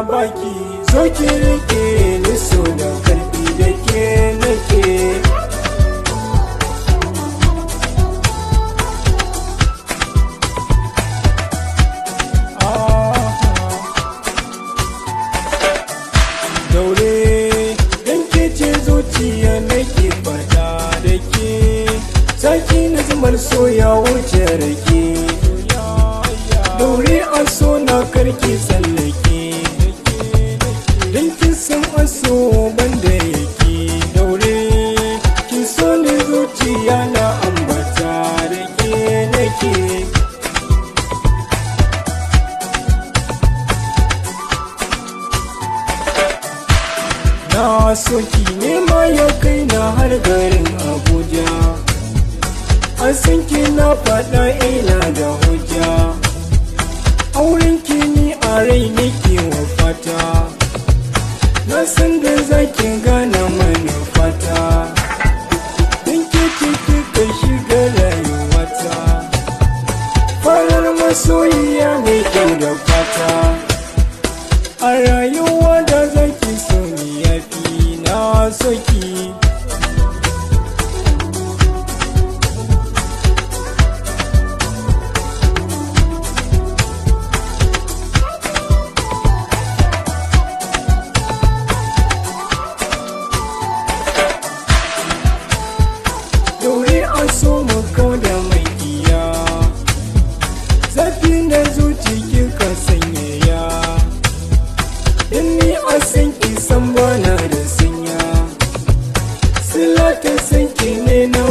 baki. So ki rike ni so da karfi da ke nake. Daure dan ke ce zuciya nake fada da ke. Zaki na zumar soya wuce rake. Daure a so na karki tsallake. Dan kin san aso banda yake. Daure kin so ne zuciya na ambata da ke nake. Na soki nema ya kai na har garin Abuja. An san ki na faɗa ina da hujja. Auren ki ni a rai nake wa fata. Na san da zaki gane manufata. Dan ke ce kika shiga rayuwata. Farar masoyiya mai kyau da fata. A rayuwa da zaki so ni yafi na soki. Daure an so mu kau da makiya. Zafi na zuci kika sanyaya. In ni a san ki san bana da sanya. Sila ta san ki ne na